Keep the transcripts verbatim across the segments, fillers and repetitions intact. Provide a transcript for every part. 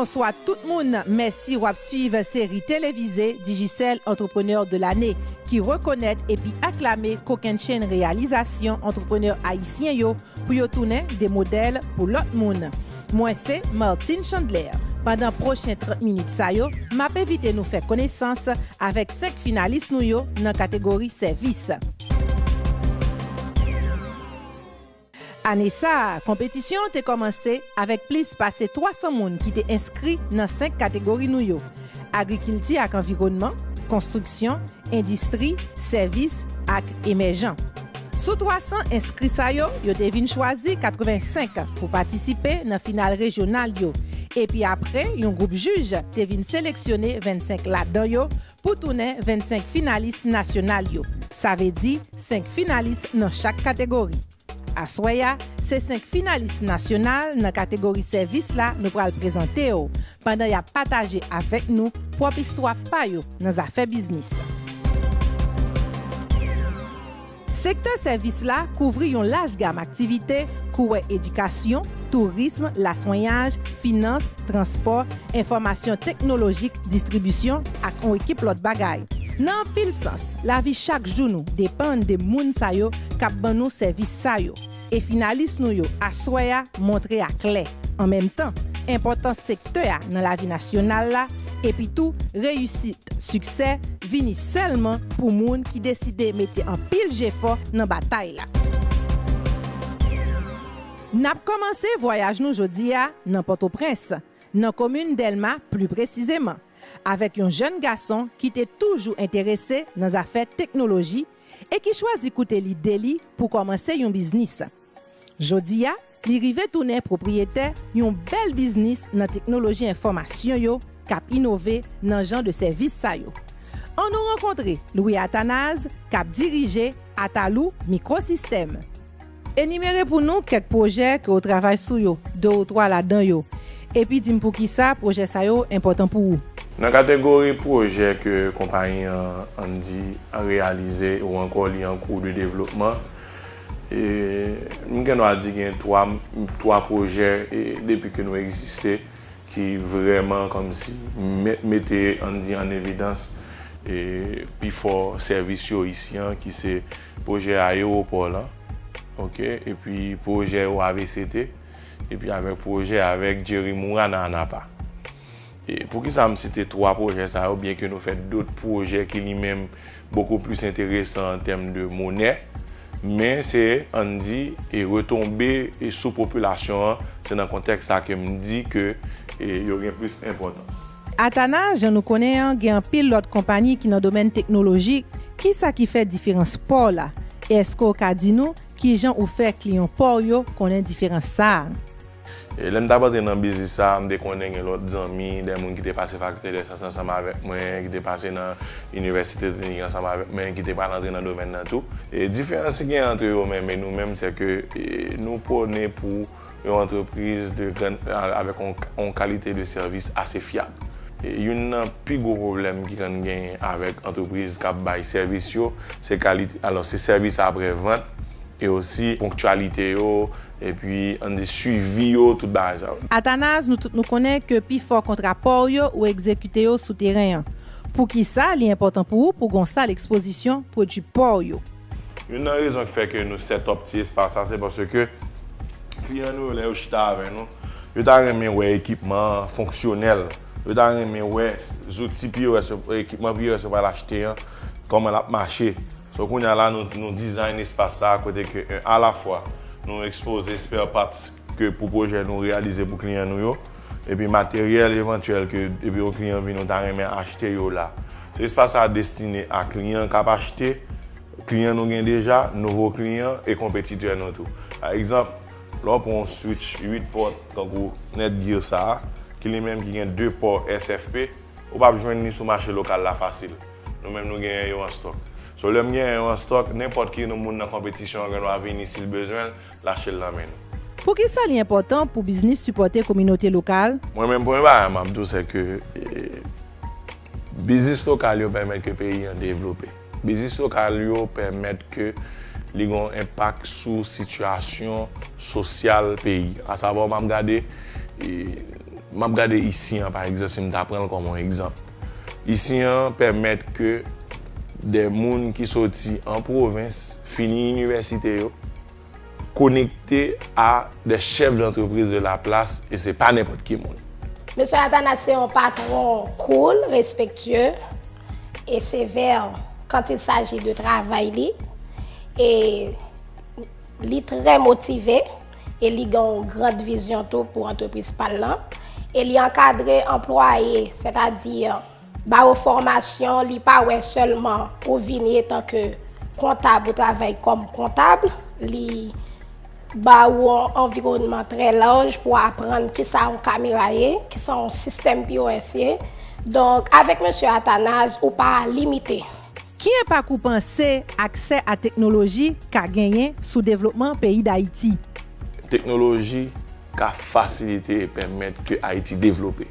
Bonswa tout moun, mèsi w ap swiv seri televize Digicel Entrepreneur de l'année, ki rekonèt epi aklame kokennchenn reyalizasyon antreprenè ayisyen yo pou yo tounen de modèl pou lòt moun. Mwen se Martine Chandler. Pandan pwochen trant minit sa yo, m ap envite nou fè konesans avèk senk finalis nou yo nan kategori sèvis. Ane sa a, konpetisyon an te kòmanse avèk plis pase twa san moun ki te enskri nan senk kategori nou yo: agrikilti ak anviwònman, konstriksyon, endistri, sèvis ak emèjan. Sou twa san enskri sa yo, yo te vin chwazi katrevensenk pou patisipe nan final rejyonal yo. Epi apre, yon gwoup jij te vin seleksyone vennsenk ladan yo pou tounen vennsenk finalis nasyonal yo. Sa vle di senk finalis nan chak kategori. Aswè a, se senk finalis nasyonal nan kategori sèvis la nou pral prezante w, pandan y ap pataje avèk nou pwòp istwa pa yo nan zafè biznis. Sektè sèvis la kouvri yon laj gam aktivite, kou wè edikasyon, tourism, laswenyaj, finans, transpò, enfòmasyon teknolojik, distribisyon ak yon ekip lòt bagay. Nan anpil sans, lavi chak jou nou depann de moun sa yo k ap ban nou sèvis sa yo. E finalis nou yo aswè a montre aklè, an menm tan, enpòtans sektè a nan lavi nasyonal la, epi tou reyisit, siksè vini sèlman pou moun ki deside mete anpil jefò nan batay la. N ap kòmanse vwayaj nou jodi a nan Pòtoprens, nan komin Dèlma pli presizeman, avèk yon jèn gason ki te toujou enterese nan zafè teknoloji e ki chwazi koute lide li pou kòmanse yon biznis. Jodi a, li rive tounen pwopriyetè yon bèl biznis nan teknoloji enfòmasyon yo k ap inove nan jan de sèvis sa yo. Ann nou rankontre Louis Athanase k ap dirije Atalou Mikrosistèm. Enimere pou nou kèk pwojè ke w travay sou yo, de ou twa ladan yo, epi di m poukisa pwojè sa yo enpòtan pou ou. Nan kategori pwojè ke konpayi an, ann di, an reyalize ou ankò li an kou de devlopman, e, m gen dwa di gen twa, twa pwojè, e, depi ke nou egziste, ki vrèman kòmsi mèt mete, ann di, an evidans, e, pi fò sèvis yo isi an, ki se pwojè ayewopò lan, oke, epi pwojè yo A V C T, epi avèk pwojè avèk Jerry Moura nan Anapa. E poukisa m site twa pwojè sa yo, byenke nou fè dòt pwojè ki li menm bokou plis enteresan an tèm de monè, men se, ann di, e retonbe e sou popilasyon an, se nan kontèks sa ke m di ke, e, yo gen plis enpòtans. Atana, jan nou konnen an, gen anpil lòt konpayi ki nan domèn teknoloji. Kisa ki fè diferans pa w la? E èske w ka di nou kijan ou fè kliyan pa w yo konnen diferans sa a? E lè m t ap antre nan biznis sa a, m te konnen gen lòt zanmi, de moun ki te pase Faculté des Sciences ansanm avèk mwen, ki te pase nan Université Technique ansanm avèk mwen, ki te pral antre nan domèn nan tou. E diferans ki gen ant yo menm e nou menm, se ke, e, nou pwone pou yon antrepriz de grann, a, avèk yon, yon kalite de sèvis ase fyab. E youn nan pi gwo pwoblèm ki konn genyen avèk antrepriz k ap bay sèvis yo, se kalite, alò, se sèvis aprè vant e osi ponktyalite yo, epi, ann di, swivi yo, tout bagay sa yo. Athanase, nou tout nou konnen ke pifò kontra pa w yo, ou egzekite yo sou teren an. Poukisa li enpòtan pou ou pou gen yon sal ekspozisyon pwodui pa w yo? Youn nan rezon ki fè ke nou set up ti espas sa, se paske kliyan nou yo, lè yo chita avè nou, yo ta renmen wè ekipman an fonksyonèl. Yo ta renmen wè zouti P O S yo, ekipman P O S yo pral achte an, kòman l ap mache. So, kounye a la, nou, nou dizayn espas sa a kote ke, e, alafwa, nou ekspoze spare parts ke pou pwojè nou reyalize pou kliyan nou yo, epi materyèl evantyèl ke depi yon kliyan vini, nou ta renmen achte yo la. Se espas sa a destine a kliyan k ap achte, kliyan nou gen deja, nouvo kliyan e konpetitè nou tou. Pa egzanp, lè w pran yon switch uit pòt, tankou Netgear sa a, ki li menm ki gen de pò S F P, ou p ap jwenn li sou mache lokal la fasil. Nou menm nou genyen yo an stòk. So, lè m genyen yo an stòk, nenpòt ki moun nan konpetisyon an gen dwa vini, si l bezwen l, l achte l nan men nou. Poukisa li enpòtan pou biznis sipòte kominote lokal? Mwen menm, premye bagay m ap di w, se ke, e, biznis lokal yo pèmèt ke peyi an devlope. Biznis lokal yo pèmèt ke li gen yon enpak sou sitiyasyon sosyal peyi. Asavwa, m ap gade, e, M ap gade isi an, pa egzanp, si m ta pran l kòm yon egzanp. Isi an pèmèt ke de moun ki soti an pwovens, fini inivèsite yo, konekte a de chèf dantrepriz de la plas, e se pa nenpòt ki moun. Mesye Athanas se yon patwon cool, respektye e sevè quand il s'agit de travay li. E li trè motive e li gen yon grand vizyon tou pou antrepriz pa l lan. E li ankadre anplwaye, sètadi ba yo fòmasyon, li pa wè sèlman ou vini etanke kontab, ou travay kòm kontab, li ba ou yon anviwònman trè laj pou aprann kisa yon kamera ye, kisa yon sistèm P O S ye. Donk, avèk mesye Athanas, ou pa limite. Ki enpak ou panse aksè a teknoloji ka genyen sou devlopman peyi Dayiti? Teknoloji ka fasilite e pèmèt ke Ayiti devlope.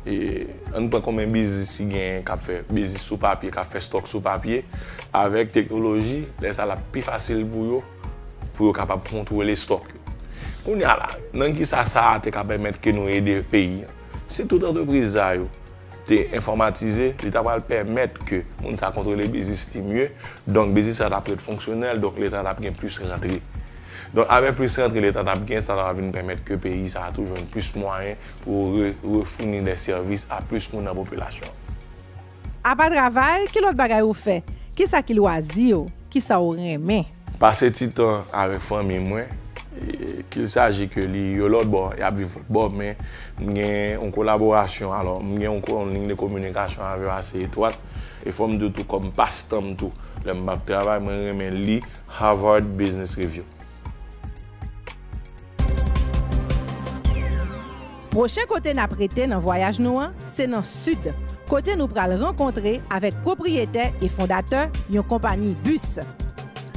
E, ann pran konbyen biznis ki genyen k ap fè biznis sou papye, k ap fè stòk sou papye. Avèk teknoloji, lè sa l ap pi fasil pou yo, pou yo kapab kontwole stòk yo. Kounye a la, nan kisa sa a te ka pèmèt ke nou ede peyi an? Si tout antrepriz sa yo te enfòmatize, li ta pral pèmèt ke moun sa kontwole biznis li mye, donk biznis la t ap ret fonksyonèl, donk Leta t ap gen plis rantre. Donk avèk plis rantre Leta t ap gen, sa ta vin pèmèt ke peyi sa a tou jwenn plis mwayen pou re-, refouni de sèvis a plis moun nan popilasyon an. Apa travay, ki lòt bagay ou fè? Kisa ki lwazi w? Kisa w renmen? Pase ti tan avèk fanmi mwen, e, qu'il s'agit ke li yo lòtbò, y ap viv lòtbò, men m gen yon kolaborasyon, alò, m gen yon ko-, yon liy de kominikasyon avè yo ase etwat, e fò m di w tou kòm pastan m tou, lè m p ap travay, mwen renmen li Harvard Business Review. Pwochen kote n ap rete nan vwayaj nou an, se nan Sid, kote nou pral rankontre avèk pwopriyetè e fondatè yon konpayi bis.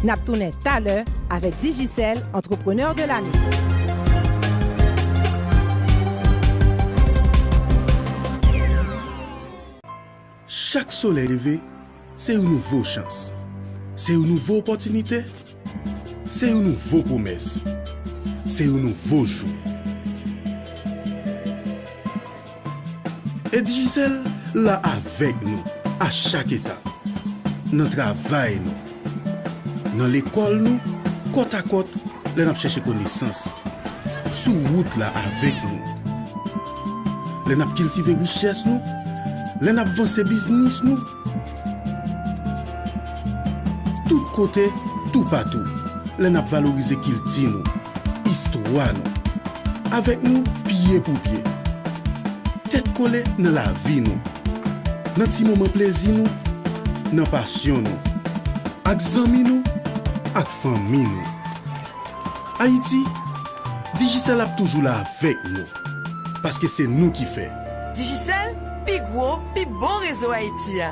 N ap tounen talè avèk Digicel Entrepreneur de l'année. Chak solèy leve, se yon nouvo chans. Se yon nouvo opòtinite. Se yon nouvo pwomès. Se yon nouvo jou. E Digicel la avèk nou a chak etap. Nan travay nou, nan lekòl nou, kòtakòt, lè n ap chèche konesans. Sou wout la avèk nou. Lè n ap kiltive richès nou, lè n ap vanse biznis nou. Tout kote, toupatou, lè n ap valorize kilti nou, istwa nou. Avèk nou, pye pou pye. Tèt kole nan lavi nou. Nan ti moman plezi nou, nan pasyon nou. Ak zanmi nou, ak fanmi nou. Ayiti, Digicel ap toujou la avèk nou. Paske se nou ki fè. Digicel, pi gwo, pi bon rezo Ayiti a.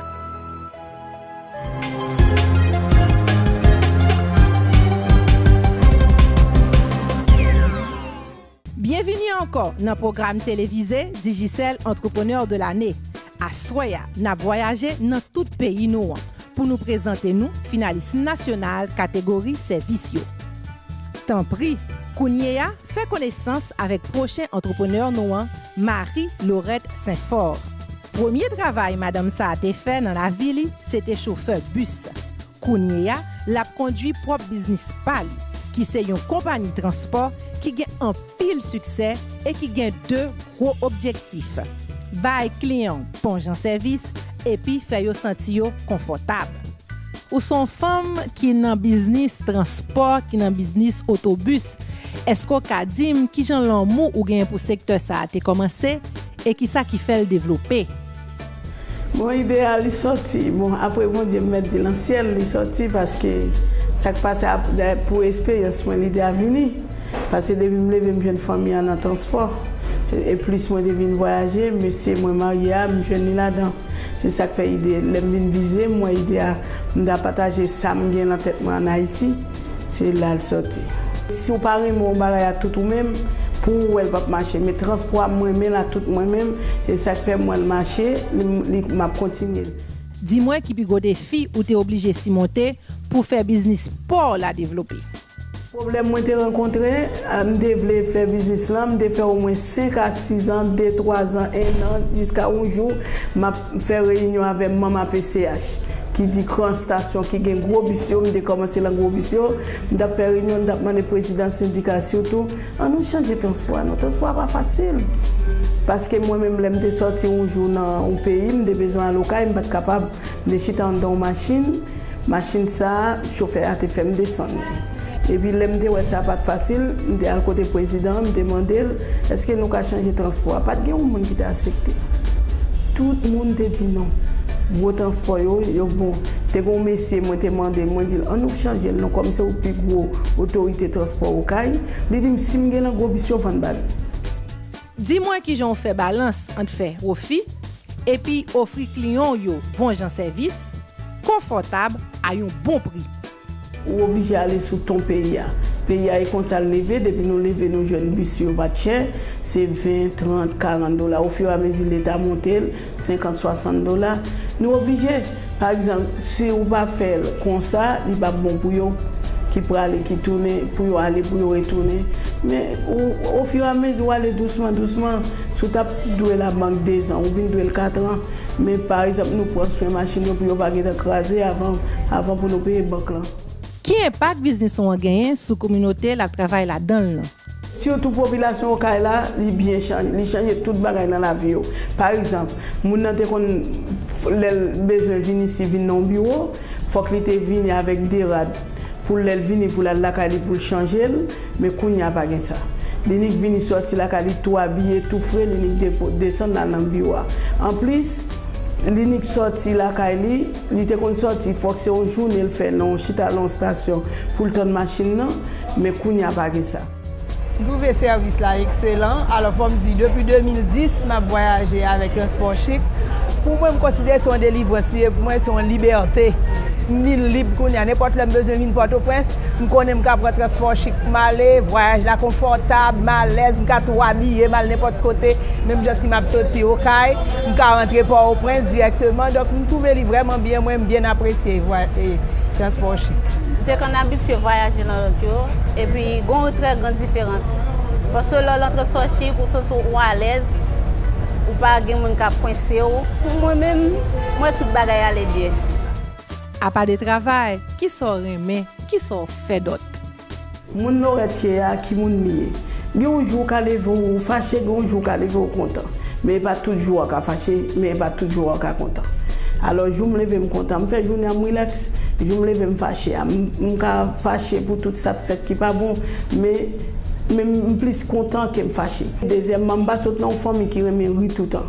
Byenvini ankò nan pwogram televize Digicel Entrepreneur de l'année. Aswè a, n ap vwayaje nan tout peyi nou an pou nou prezante nou finalis nasyonal kategori sèvis yo. Tanpri, kounye a, fè konesans avèk pwochen antreprenè nou an, Marie Laurette Saint-Fort. Premye travay madanm sa a te fè nan lavi li, se te chofè bis. Kounye a, l ap kondui pwòp biznis pa li, ki se yon konpayi transpò ki gen anpil siksè e ki gen de gwo objektif: bay kliyan w bon jan sèvis epi fè yo santi yo konfòtab. Ou se yon fanm ki nan biznis transpò, ki nan biznis otobis. Èske w ka di m kijan lanmou ou genyen pou sektè sa a te kòmanse e kisa ki fè l devlope? Bon, ide a, li sòti, bon, apre Bondye, m mèt di l an syèl, li sòti, paske sa k pase ap-, pou esperyans mwen, lide a vini. Paske depi m leve, m jwenn fanmi an nan transpò. E, e plis mwen te vin vwayaje, mesye mwen marye a, m jwenn li ladan. Se sa k fè ide, lè m vin vize, m wè ide a, m ta pataje sa m gen nan tèt mwen ann Ayiti. Se la l sòti. Si w pa renmen yon bagay a tout ou menm, pou ou wè l p ap mache. Men transpò a m renmen l a tout mwen menm, e sa k fè m wè l mache, li, li, m ap kontinye l. Di mwen ki pi gwo defi ou te oblije simonte pou fè biznis pa w la devlope? Pwoblèm mwen te rankontre, a, m te vle fè biznis lan, m te fè omwen senk a sis an, de, twa zan, en an, jiska yon jou, m ap fè reyinyon avè Manman P C H, ki di gran estasyon, ki gen gwo bis yo, m te kòmanse nan gwo bis yo, m t ap fè reyinyon, m t ap mande prezidan sendika sitou, ann nou chanje transpò a non, transpò a pa fasil. Paske mwen menm, lè m te sòti yon jou nan yon peyi, m te bezwen al Okay, m pa t kapab, m te chita anndan yon machin, machin sa a, chofè a te fè m desann li. Epi lè m te wè sa pa t fasil, m te al kote prezidan an, m te mande l, èske nou ka chanje transpò a? Pa t gen yon moun ki te aksepte. Tout moun te di non. Gwo transpò yo, yo bon. Te gen yon mesye, mwen te mande l, mwen di l, ann nou chanje l non, kòm se ou pi gwo otorite transpò Okay. Li di m, si m gen nan gwo bis yo, vann ba li. Di mwen kijan w fè balans ant fè pwofi epi ofri kliyan w yo bon jan sèvis, konfòtab, a yon bon pri. Ou oblije ale sou ton peyi a. Peyi a e konsa l leve, depi nou leve nou jwenn bis yo pa t chè, se ven, trant, karant dola. Ofiramezi Leta monte l, senkant, swasant dola. Nou oblije. Pa egzanp, si ou pa fè l konsa, li p ap bon pou yo ki prale, ki tounen, pou yo ale, pou yo retounen. Men ou, ofiramezi w ale dousman, dousman, si w t ap dwe labank dezan, ou vin dwe l katran. Men pa egzanp, nou pran swen machin yo pou yo pa gentan kraze avan, avan pou nou peye bank lan. Ki enpak biznis ou an genyen sou kominote l ap travay ladan l lan? Sitou popilasyon Okay la, li byen chanje, li chanje tout bagay nan lavi yo. Pa egzanp, moun nan te konn, lè l bezwen vin isi, vin nan yon biwo, fòk li te vini avèk de rad pou lè l vini pou l al lakay li pou l chanje l, men kounye a pa gen sa. Li nik vini sòti lakay li tou abiye, tou fre, li nik depo-, desann al nan biwo a. Anplis, li nik sòti lakay li, li te konn sòti, fòk se yon jounen l fè nan yon chita nan yon estasyon pou l tann machin nan, men kounye a pa gen sa. M twouve sèvis la ekselan. Alò, fò m di, depi de mil dis, m ap vwayaje avèk Transpò Chik. Pou mwen, m konsidere se yon delivrans li ye. Pou mwen, se yon libète. M vin lib kounye a. Nenpòt lè m bezwen vin Pòtoprens, m konnen m ka pran Transpò Chik pou m ale. Vwayaj la konfòtab, m alèz, m ka tou abiye, m al nenpòt kote. Menm jan si m ap soti Okay, m ka rantre Pòtoprens dirèkteman. Donk, m twouve li vrèman byen. Mwen, m byen apresye vwa-, e, Transpò Chik. M te konn abitye vwayaje nan lòt yo, epi gen yon trè gran diferans. Paske lè w nan Transpò Chik, ou santi w alèz, ou pa gen moun k ap kwense w. Pou mwen menm, m wè tout bagay ale byen. Apa de travay, kisa w renmen, kisa w fè dòt? Moun Lorette ye a, ki moun li ye? Gen yon jou w ka leve w fache, gen yon jou w ka leve w kontan. Men e pa tout jou a w ka fache, men e pa tout jou a w ka kontan. Alò, jou m leve m kontan, m fè jounen an m rilaks. Jou m leve m fache a, m, m ka fache pou tout sa k fèt ki pa bon, men, men m plis kontan ke m fache. Dezyèmman, m pa sot nan yon fanmi ki renmen ri toutan.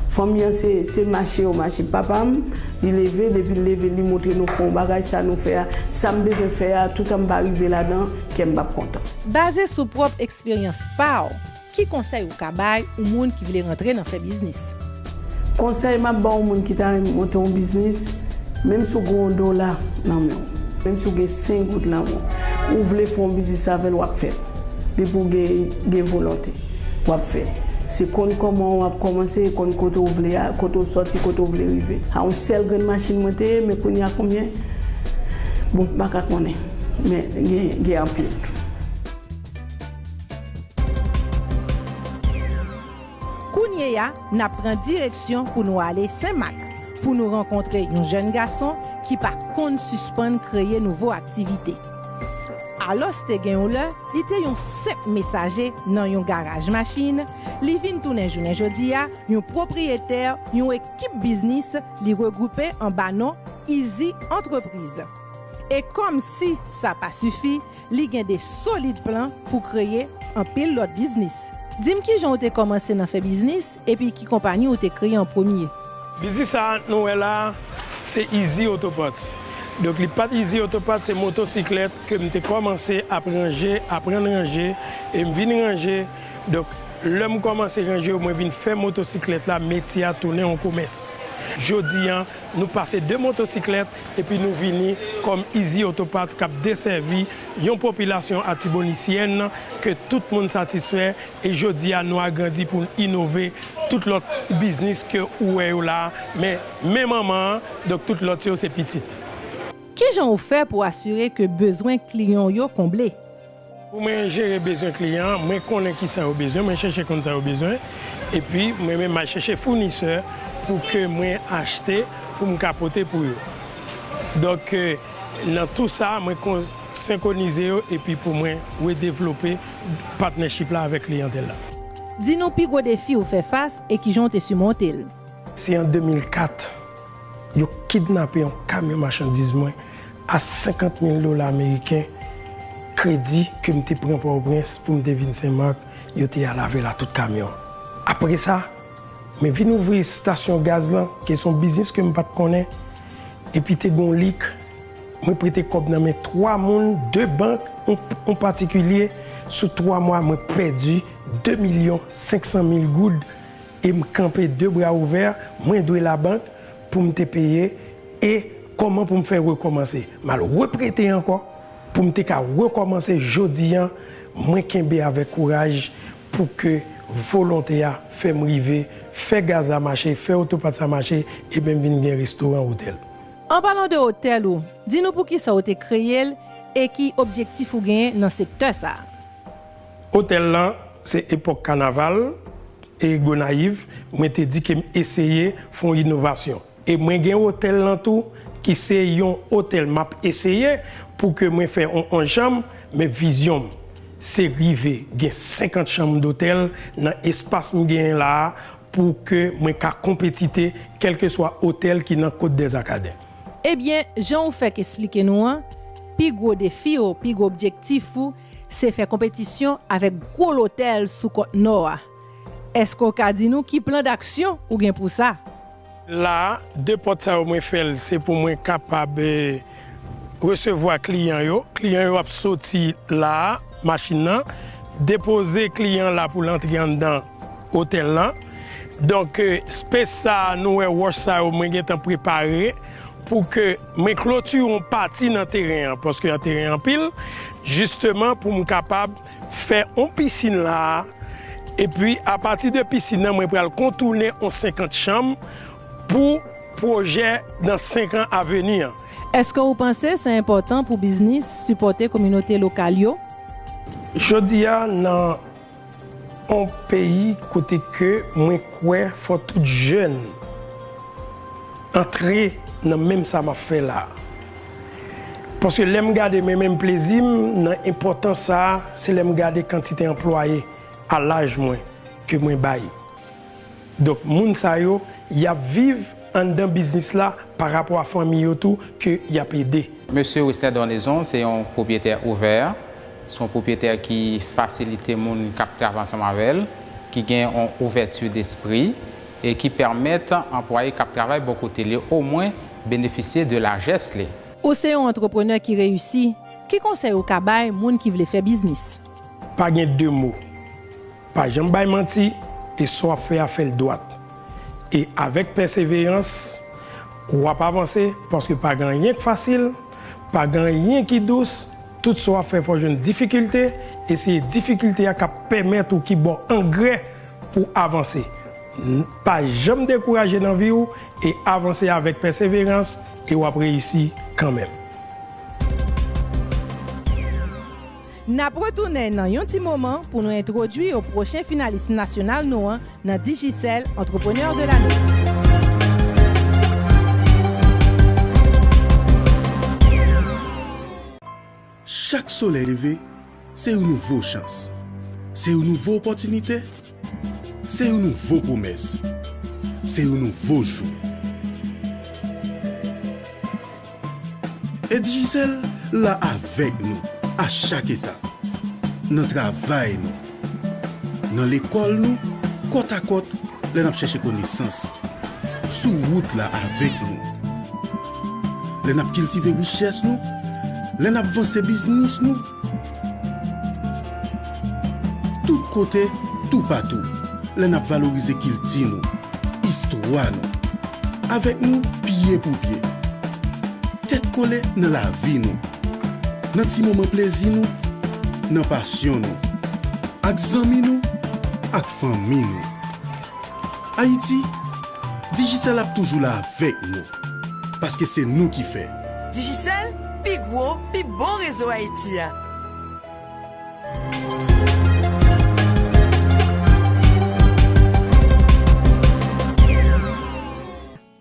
Fanmi an se, se mache yo mache. Papa m, li leve, depi l leve, li montre nou fè yon bagay, sa nou fè a, sa m bezwen fè a, toutan m pa rive ladan, kè m p ap kontan. Baze sou pwòp eksperyans pa w, ki konsèy ou ka bay yon moun ki vle rantre nan fè biznis? Konsèy m ap ba yon moun ki ta renmen monte yon biznis, menm si w gen yon dola nan men w, menm si w gen senk goud nan men w, ou vle fè yon biznis avè l, w ap fè l. Depi w gen, gen volonte, w ap fè l. Se konn kòman w ap kòmanse e konn kote w vle a, kote w sòti, kote w vle rive. A yon sèl grenn machin mwen te ye, men kounye a konbyen? Bon, m pa ka konnen, men gen, gen anpil. Kounye a, n ap pran direksyon pou nou ale Senmak, pou nou rankontre yon jèn gason ki pa konn sispann kreye nouvo aktivite. Alòs, te gen yon lè, li te yon senp mesaje nan yon garaj machin, li vin tounen jounen jodi a yon pwopriyetè yon ekip biznis li regwoupe anba non Easy Entreprise. E kòmsi sa pa sifi, li gen de solid plan pou kreye anpil lòt biznis. Di m kijan w te kòmanse nan fè biznis, epi ki konpayi w te kreye an premye? Biznis sa a nou wè la a, se Easy Auto Parts. Donk, li pa t Easy Auto Parts, se motosiklèt ke m te kòmanse ap ranje, aprann ranje, e m vin ranje. Donk, lè m kòmanse ranje yo, mwen vin fè motosiklèt la, metye a tounen yon komès. Jodi a, nou pase de motosiklèt, epi nou vini kòm Easy Auto Parts k ap desèvi yon popilasyon atibonisyèn ke tout moun satisfè, e jodi a nou agrandi pou n inove tout lòt biznis ke ou wè yo la a, men, men manman an, donk tout lòt yo se pitit. Kijan w fè pou asire ke bezwen kliyan w yo konble? Mwen jere bezwen kliyan an, mwen konnen kisa yo bezwen, mwen chèche konn sa yo bezwen, epi mwen menm m al chèche founisè pou ke mwen achte, pou m ka pote pou yo. Donk, euh, nan tou sa, mwen kon-, senkwonize yo, epi pou mwen redevlope partnership la avèk kliyantèl la. Di nou pi gwo defi ou fè fas e kijan w te simonte l. Se an de mil kat, yo kidnape yon kamyon machandiz mwen a senkant mil dola ameriken, kredi ke m te pran Pòtoprens pou m te vin Senmak, yo te al avè l a tout kamyon. Apre sa, mwen vin ouvri estasyon gaz lan, ke se yon biznis ke m pa t konnen, epi te gen yon lik, mwen prete kòb nan men twa moun, de bank, yon, yon patikilye, sou twa mwa, mwen pèdi de milyon senk san mil goud, e m kanpe de bra ouvè, mwen dwe labank pou m te peye, e kòman pou m fè rekòmanse. M al reprete ankò pou m te ka rekòmanse jodi an, mwen kenbe avèk kouraj pou ke volonte a fè m rive, fè gaz la mache, fè otopat sa mache, e menm vin gen restoran, otèl. An palan de otèl ou, di nou poukisa w te kreye l e ki objektif ou genyen nan sektè sa a. Otèl lan, se epòk kanaval e Gonayiv, mwen te di ke m eseye fè yon inovasyon. E mwen gen otèl lan tou, ki se yon otèl m ap eseye pou ke mwen fè yon, yon chanm, men vizyon m, se rive gen senkant chanm dotèl nan espas m genyen la a, pou ke mwen ka konpetite, kèlkeswa otèl ki nan Côte des Arcadins. Ebyen, jan ou fèk esplike nou an, pi gwo defi w, pi gwo objektif ou, se fè konpetisyon avèk gwo lotèl sou kòt nò a. Èske w ka di nou ki plan daksyon ou gen pou sa? La a, de pòt sa yo mwen fè l, se pou mwen kapab, eh, resevwa kliyan yo. Kliyan yo ap soti la a, machin nan, depoze kliyan la pou l antre anndan otèl lan. Donk, eh, space sa a, nou wè wòch sa yo, mwen gentan prepare pou ke mwen klotire yon pati nan teren an, paske an teren anpil, jisteman pou m kapab fè yon pisin la a, epi apati de pisin nan, mwen pral kontounen yon senkant chanm pou pwojè nan senk an aveni an. Èske ou panse se enpòtan pou biznis sipòte kominote lokal yo? Jodi a, nan yon peyi kote ke mwen kwè fò tout jèn antre nan menm sa m ap fè la a. Paske lè m gade mwen menm plezi m nan enpòtans sa a, se lè m gade kantite anplwaye a laj mwen ke mwen bay. Donk, moun sa yo, y ap viv anndan biznis la pa rapò a fanmi yo tou ke y ap ede. Mesye Wesner Dornaison se yon pwopyetè ouvè, se yon pwopyetè ki fasilite moun k ap travay ansanm avè l, ki gen yon ouvèti despri e ki pèmèt anplwaye k ap travay bò kote l yo omwen benefisye de lajès li. Ou se yon antreprenè ki reyisi, ki konsèy ou ka bay moun ki vle fè biznis? Pa gen de mo. Pa janm bay manti, e sa w ap fè a, fè l dwat. E avèk pèseverans, w ap avanse, paske pa gen anyen k fasil, pa gen anyen ki dous, tout sa w ap fè fò w jwenn difikilte, e se difikilte a k ap pèmèt ou ki ba w angrè pou w avanse. N-, pa janm dekouraje nan vi w, e avanse avèk pèseverans, e w ap reyisi kanmenm. N ap retounen nan yon ti moman pou nou entwodui yo pwochen finalis nasyonal nou an nan Digicel Entrepreneur de l'année. Chak solèy leve, se yon nouvo chans, se yon nouvo opòtinite. Se yon nouvo pwomès. Se yon nouvo jou. E Digicel la avèk nou a chak etap. Nan travay nou, nan lekòl nou, kòtakòt lè n ap chèche konesans. Sou wout la avèk nou. Lè n ap kiltive richès nou, lè n ap vanse biznis nou, tout kote, toupatou, lè n ap valorize kilti nou, istwa nou. Avèk nou, pye pou pye. Tèt kole nan lavi nou. Nan ti moman plezi nou, nan pasyon nou. Ak zanmi nou, ak fanmi nou. Ayiti, Digicel ap toujou la avèk nou. Paske se nou ki fè. Digicel, pi gwo, pi bon rezo Ayiti a.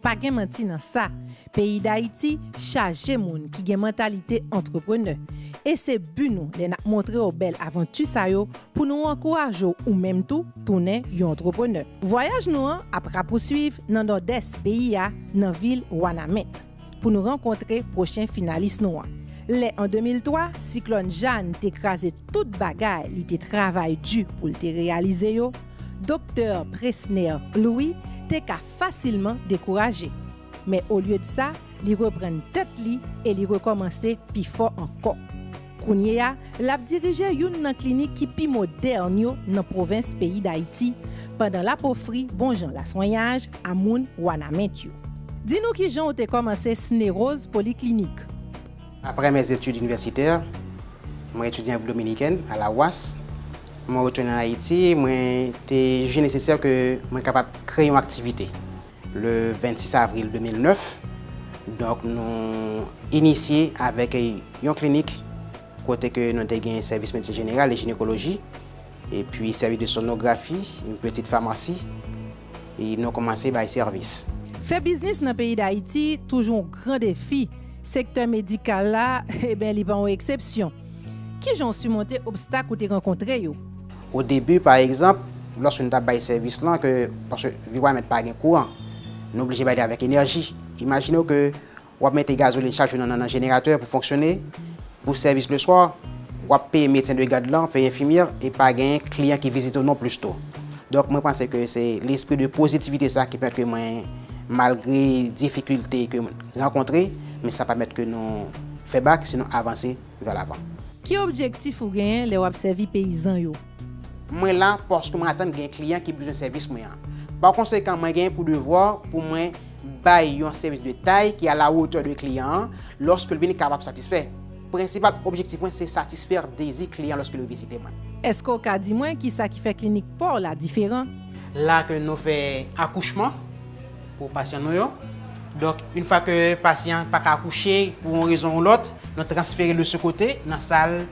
Pa gen manti nan sa, peyi Dayiti chaje moun ki gen mantalite antreprenè. E se bi nou lè n ap montre w bèl avanti sa yo pou nou ankouraje w ou menm tou tounen yon antreprenè. Vwayaj nou an ap rapouswiv nan nòdès peyi a, nan vil Wanament, pou nou rankontre pwochen finalis nou an. Lè an de mil twa, siklòn Jeanne te kraze tout bagay li te travay di pou l te reyalize yo, Doktè Presner Louis te ka fasilman dekouraje. Men olye de sa, li reprann tèt li e li rekòmanse pi fò ankò. Kounye a, l ap dirije youn nan klinik ki pi modèn yo nan pwovens peyi Dayiti, pandan l ap ofri bon jan laswenyaj a moun Wanament yo. Di nou kijan w te kòmanse Sneroz Poliklinik. Après mes études universitaires, mwen etidye an Repiblik Dominikèn, a la UAS. Mwen retounen an Ayiti, mwen te jije nesesè ke mwen kapab kreye yon aktivite. Le vennsis avril de mil nèf, donk, nou inisye avèk yon klinik kote ke nou te gen sèvis medsen jeneral e jinekoloji, epi sèvis de sonografi, yon pitit famasi, e nou kòmanse bay sèvis. Fè biznis nan peyi Dayiti toujou yon gran defi. Sektè medikal la, eben, li pa yon eksepsyon. Kijan w simonte obstak ou te rankontre yo? O debi, pa egzanp, lòske nou t ap bay sèvis lan, ke, paske vil Wanament pa gen kouran, nou oblije bay li avèk enèji. Imajine w ke w ap mete gazolin chak jou nan, nan, nan jeneratè pou fonksyone, pou sèvis leswa, w ap peye medsen de gad lan, peye enfimyè, e pa gen kliyan ki vizite w non plis tou. Donk, mwen panse ke se lespri de pozitivite sa ki pèmèt ke mwen, malgre difikilte ke mwen rankontre, men sa pèmèt ke nou fè bak, si nou avanse vè lavan. Ki objektif ou genyen lè w ap sèvi peyizan yo? Mwen la paske mwen atann gen kliyan ki bezwen sèvis mwen an. Pa konsekan, mwen gen pou devwa pou mwen bay yon sèvis de tay ki a la wotè de kliyan an, lòske l vin kapab satisfè. Prensipal objektif mwen, se satisfè dezi kliyan lòske yo vizite mwen. Èske w ka di mwen kisa ki fè klinik pa w la diferan? La ke nou fè akouchman pou pasyan nou yo. Donk, yon fwa ke pasyan pa ka akouche pou yon rezon ou lòt, nou transfere l de ce côté nan sal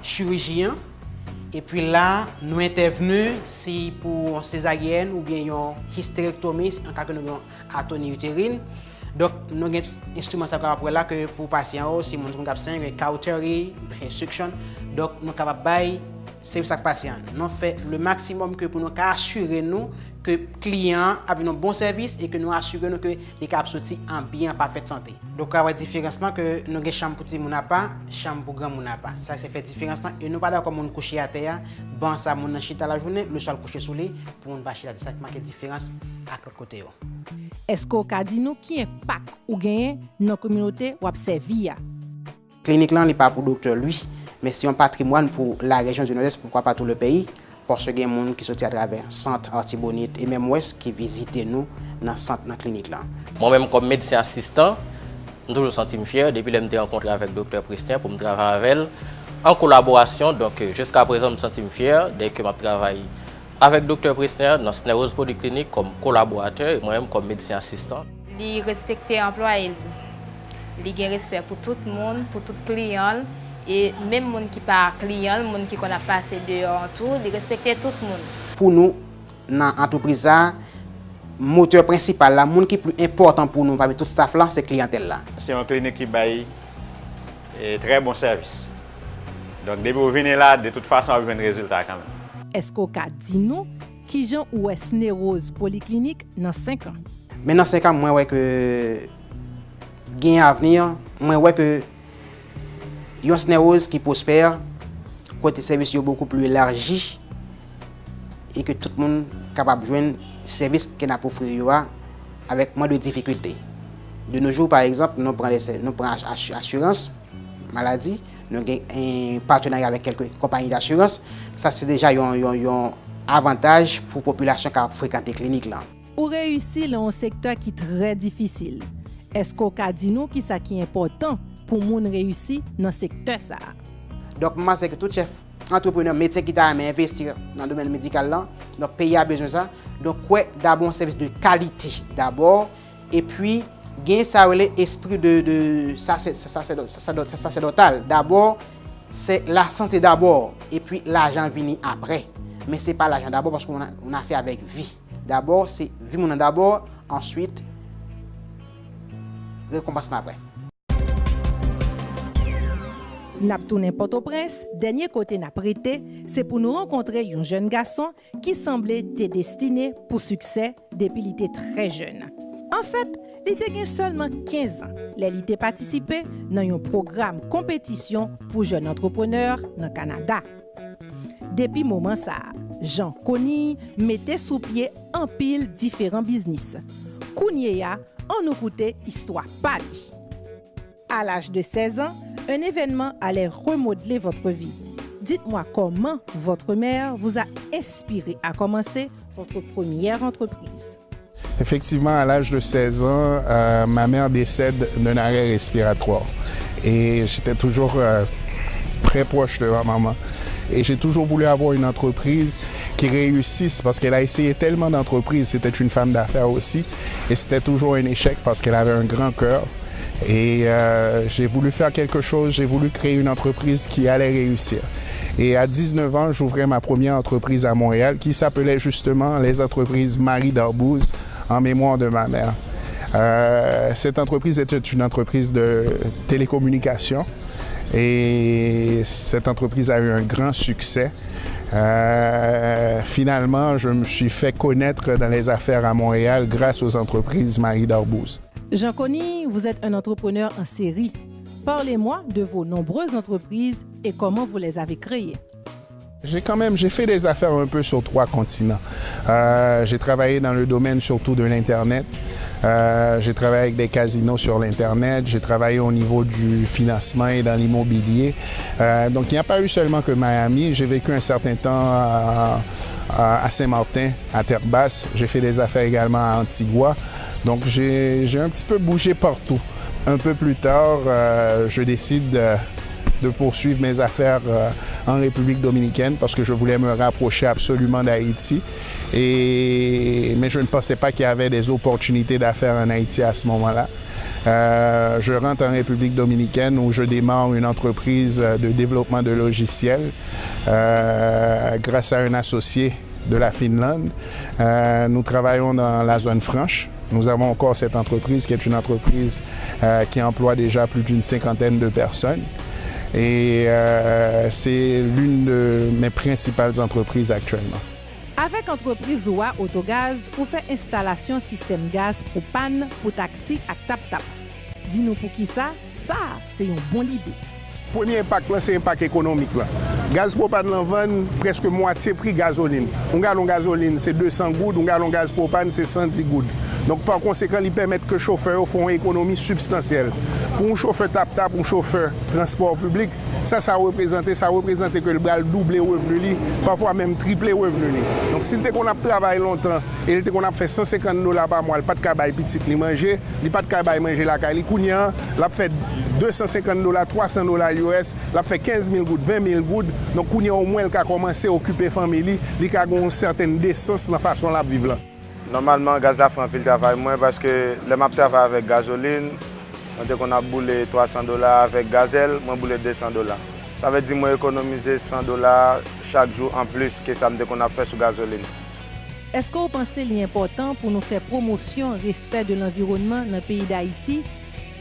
chiriji an. Epi la, nou entèvni si pou yon sezaryèn oubyen yon histerektomi, an ka ke nou gen yon atoni iterin. Donk, nou gen tout enstriman sa yo kapab wè la ke pou pasyan yo, si moun ki ap senyen, gen cautery, suction. Donk, nou kapab bay sèvis ak pasyan an. Nou fè le maximum ke pou nou ka asire nou ke kliyan an ap jwenn yon bon sèvis e ke nou asire nou ke li kapab soti an byen, an pafèt sante. Donk, ou ka wè diferans lan ke nou gen chanm pou timoun apa, chanm pou granmoun apa. Sa se fè diferans lan e nou pa dakò moun kouche atè a, ban sa moun nan chita lajounen, leswa l kouche sou li, pou moun pa chita. Se sa ki make diferans ak lòt kote yo. Èske w ka di nou ki enpak ou genyen nan kominote w ap sèvi a? Klinik lan, li pa pou Doktè Louis, men se yon patrimwàn pou larejyon di Nòdès, poukwa pa tou le peyi, paske gen moun ki soti atravè Sant, Artibonit e menm Wès ki vizite nou nan sant, nan klinik lan. Mwen menm kòm medsen asistan, m toujou santi m fyè depi lè m te rankontre avèk Doktè Presner pou m travay avè l an kolaborasyon. Donk, jiska prezan, m santi m fyè dèke m ap travay avèk Doktè Presner nan Sneroz Poliklinik kòm kolaboratè e mwen menm kòm medsen asistan. Li respekte anplwaye l. Li gen respè pou tout moun, pou tout kliyan l. E menm moun ki pa kliyan l, moun ki konn ap pase deyò an tou, li respekte tout moun. Pou nou, nan antrepriz sa a, motè prensipal la, moun ki pli enpòtan pou nou pami tout staff lan, se kliyantèl la. Se yon klinik ki bay, e, trè bon sèvis. Donk, depi w vini la, de tout fason, w ap jwenn rezilta kanmenm. Èske w ka di nou kijan ou wè Sneroz Poliklinik nan senk an? Men nan senk an, mwen wè ke gen avni, mwen wè ke yon Sneroz ki pwospè, kote sèvis yo bokou pli elaji e ke tout moun kapab jwenn sèvis ke n ap ofri yo a avèk mwens de difikilte. De nos jours, pa egzanp, nou pran de sè-, nou pran as-, as-, asirans maladi, nou gen, eh, patenarya avèk kèlke konpayi dasirans. Sa se deja yon, yon, yon avantaj pou popilasyon k ap frekante klinik lan. Ou reyisi nan yon sektè ki trè difisil. Èske w ka di nou kisa ki enpòtan pou moun reyisi nan sektè sa a? Donk, m panse ke tout chèf antreprenè, medsen ki ta renmen envesti nan domèn medikal lan, donk, peyi a bezwen sa. Donk, kwè dabò yon sèvis de kalite dabò, epi gen sa yo rele espri de, de sasè-, sasèdò-, sasèdò-, sasèdotal. Dabò, se la sante dabò. epi lajan vini apre. Men se pa lajan dabò, paske yon, yon afè avèk vi. Dabò, se vi moun nan dabò, answit, rekonpans lan apre. N ap tounen Pòtoprens, dènye kote n ap rete, se pou nou rankontre yon jèn gason ki sanble te destine pou siksè depi li te trè jèn. Anfèt, li te gen sèlman kenz an lè li te patisipe nan yon pwogram konpetisyon pou jèn antreprenè nan Kanada. Depi moman sa a, Jean Conille mete sou pye anpil diferan biznis. Kounye a, ann nou koute istwa pa li. À l'âge de seize ans, un événement allait remodeler votre vie. Dites-moi comment votre mère vous a inspiré à commencer votre première entreprise. Effectivement, à l'âge de seize ans, euh, ma mère décède d'un arrêt respiratoire. Et j'étais toujours euh, très proche de ma maman. Et j'ai toujours voulu avoir une entreprise qui réussisse parce qu'elle a essayé tellement d'entreprises. C'était une femme d'affaires aussi. Et c'était toujours un échec parce qu'elle avait un grand cœur. Et euh, j'ai voulu faire quelque chose, j'ai voulu créer une entreprise qui allait réussir. Et à dix-neuf ans, j'ouvrais ma première entreprise à Montréal qui s'appelait justement les entreprises Marie Darbouze en mémoire de ma mère. Euh, cette entreprise était une entreprise de télécommunication et cette entreprise a eu un grand succès. Euh, finalement, je me suis fait connaître dans les affaires à Montréal grâce aux entreprises Marie Darbouze. Jean Conille, vous êtes un entrepreneur en série. Parlez-moi de vos nombreuses entreprises et comment vous les avez créées. J'ai quand même, j'ai fait des affaires un peu sur trois continents. Euh, j'ai travaillé dans le domaine surtout de l'Internet. Euh, j'ai travaillé avec des casinos sur l'Internet. J'ai travaillé au niveau du financement et dans l'immobilier. Euh, donc, il n'y a pas eu seulement que Miami. J'ai vécu un certain temps à, à, à Saint-Martin, à Terre-Basse. J'ai fait des affaires également à Antigua. Donc, j'ai, j'ai un petit peu bougé partout. Un peu plus tard, euh, je décide de, de poursuivre mes affaires euh, en République dominicaine parce que je voulais me rapprocher absolument d'Haïti. Et, mais je ne pensais pas qu'il y avait des opportunités d'affaires en Haïti à ce moment-là. Euh, je rentre en République dominicaine où je démarre une entreprise de développement de logiciels euh, grâce à un associé de la Finlande. Euh, nous travaillons dans la zone franche. Nous avons encore cette entreprise qui est une entreprise euh, qui emploie déjà plus d'une cinquantaine de personnes. Et euh, c'est l'une de mes principales entreprises actuellement. Avèk antrepriz ou a Autogaz, ou fè enstalasyon sistèm gaz pwopàn pou taksi ak tap-tap. Di nou poukisa sa a se yon bon lide. Premye enpak lan se enpak ekonomik lan. Gaz pwopàn lan vann prèske mwatye pri gazolin. Yon galon gazolin se de san goud, yon galon gaz pwopàn se san dis goud. Donk pa konsekan li pèmèt ke chofè yo fè yon ekonomi sibstansyèl. Pou yon chofè tap-tap, yon chofè transpò piblik, sa sa reprezante, sa reprezante ke l pral double revni li, pafwa menm triple revni li. Donk si l te konn ap travay lontan e l te konn ap fè san senkant dola pa mwa, l pa t ka bay pitit li manje, li pa t ka bay manje lakay li. Kounye a, l ap fè de san senkant dola, twa san dola U S, l ap fè kenz mil goud, ven mil goud. Donk kounye a omwen l ka kòmanse okipe fanmi li, li ka gen yon sètèn desans nan fason l ap viv lan. Nòmalman, gaz la fè anpil travay mwen paske lè m ap travay avèk gazolin, mwen te konn ap boule twa san dola, avèk gazèl, mwen boule de san dola. Sa vle di mwen ekonomize san dola chak jou anplis ke sa m te konn ap fè sou gazolin. Èske w panse li enpòtan pou nou fè pwomosyon respè de lanviwònman nan peyi Dayiti?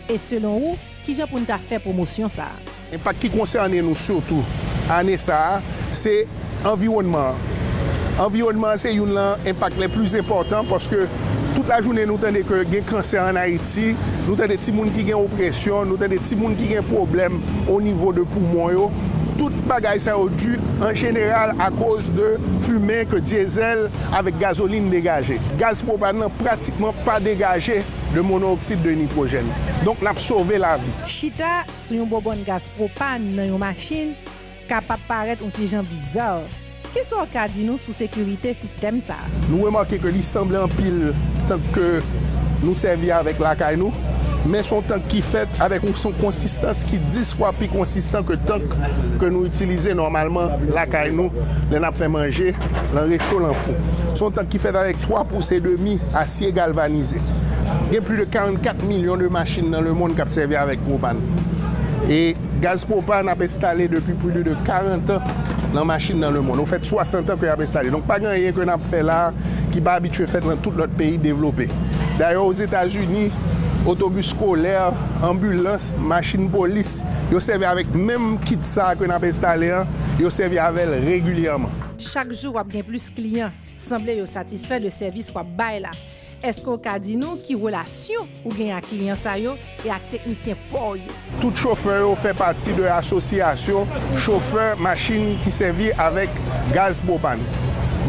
E selon ou, kijan pou n ta fè pwomosyon sa a? Enpak ki konsène nou sitou ane sa a, se anviwònman an. Anviwònman an se youn lan enpak lè pli enpòtan paske tout lajounen nou tande ke gen kansè ann Ayiti, nou tande timoun ki gen opresyon, nou tande timoun ki gen pwoblèm o nivo de poumon yo. Tout bagay sa yo di an jeneral akoz de fimen ke dyezèl avèk gazolin degaje. Gaz pwopàn nan pratikman pa degaje de monoksid de nitwojèn. Donk n ap sove lavi. Chita sou yon bonbòn gaz pwopàn nan yon machin kapab parèt yon ti jan biza. Kisa w ka di nou sou sekirite sistèm sa a? Nou remake ke li sanble anpil tank ke nou sèvi avèk lakay nou, men se yon tank ki fèt avèk yon konsistans ki dis fwa pi konsistan ke tank ke nou itilize nòmalman lakay nou lè n ap fè manje, lan recho, lan fou. Se yon tank ki fèt avèk twa pous edemi asye galvanize. Gen plis de karannkat milyon de machin nan lemonn k ap sèvi avèk pwopàn. E gaz pwopàn ap enstale depi plis de karant an nan machin nan lemonn. Ou fèt swasant an ke y ap enstale. Donk, pa gen anyen ke n ap fè la ki pa abitye fèt nan tout lòt peyi devlope. Dayè, Ozetazini, otobis eskolè, anbilans, machin polis, yo sèvi avèk menm kit sa ke n ap enstale an, yo sèvi avè l regilyèman. Chak jou w ap gen plis kliyan. Sanble yo satisfè de sèvis w ap bay la. Èske w ka di nou ki relasyon ou gen ak kliyan sa yo e ak teknisyen pò w yo? Tout chofè yo fè pati de asosyasyon chofè machin ki sèvi avèk gaz pwopàn.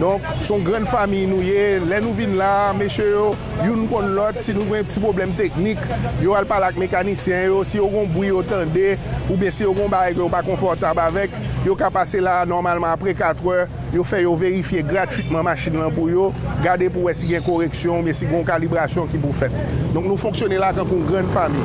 Donk, se yon grann fanmi nou ye. Lè nou vin la, mesye yo, youn konn lòt. Si nou gen ti pwoblèm teknik, yo al pale ak mekanisyen yo. Si yo gen yon bri yo tande, oubyen si yo gen yon bagay ke yo pa konfòtab avèk, yo ka pase la nòmalman apre katrè. Yo fè yo verifye gratwitman machin lan pou yo, gade pou wè si gen koreksyon oubyen si gen yon kalibrasyon ki pou fèt. Donk, nou fonksyone la tankou yon grann fanmi.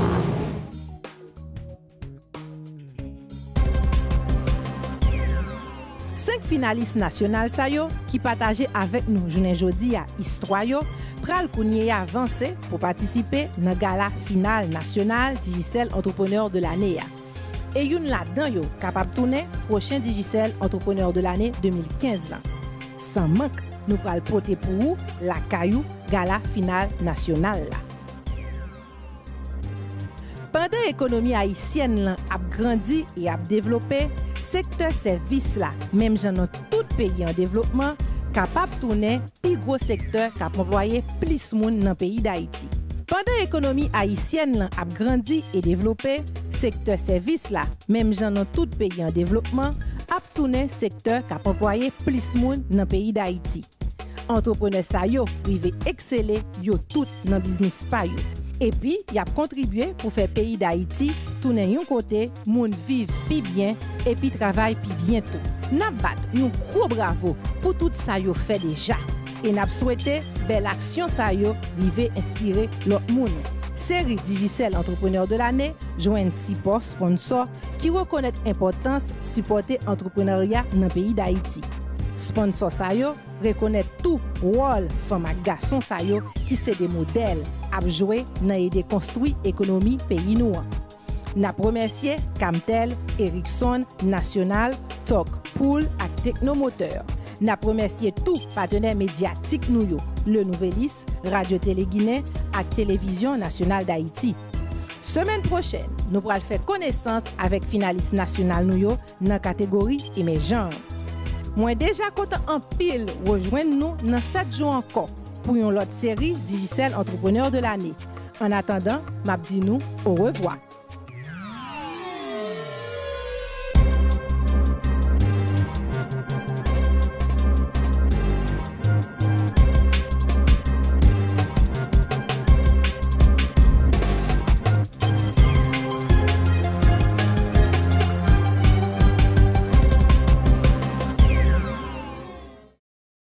Senk finalis nasyonal sa yo ki pataje avèk nou jounen jodi a istwa yo pral kounye a vanse pou patisipe nan gala final nasyonal Digicel Entrepreneur de l'année a. E youn ladan yo kapab tounen pwochen Digicel Entrepreneur de l'année de mil kenz lan. San mank, nou pral pote pou ou lakay ou gala final nasyonal la. Pandan ekonomi ayisyèn lan ap grandi e ap devlope, sektè sèvis la, menm jan nan tout peyi an devlopman, kapab tounen pi gwo sektè k ap anplwaye plis moun nan peyi Dayiti. Pandan ekonomi ayisyèn lan ap grandi e devlope, sektè sèvis la, menm jan nan tout peyi an devlopman, ap tounen sektè k ap anplwaye plis moun nan peyi Dayiti. Antreprenè sa yo rive eksele yo tout nan biznis pa yo. Epi, y ap kontribye pou fè peyi Dayiti tounen yon kote moun viv pi byen epi travay pi byen tou. N ap bat yon gwo bravo pou tout sa yo fè deja e n ap swete bèl aksyon sa yo rive enspire lòt moun. Seri Digicel Entrepreneur de l'année jwenn sipò sponsò ki rekonèt enpòtans sipòte antreprenarya nan peyi Dayiti. Sponsò sa yo rekonèt tou wòl fanm ak gason sa yo ki se de modèl ap jwe nan ede konstwi ekonomi peyi nou an. N ap remèsye Camtel, Ericsson, National, Tok, Pool ak Technomoteur. N ap remèsye tou patnè medyatik nou yo, Le Nouvelliste, Radio Télé Guinée ak Télévision Nationale d'Haïti. Semèn pwochèn, nou pral fè konesans avèk finalis nasyonal nou yo nan kategori emèjan an. Mwen deja kontan anpil rejwenn nou nan sèt jou ankò pou yon lòt seri Digicel Entrepreneur de l'année. Annatandan, m ap di nou orevwa.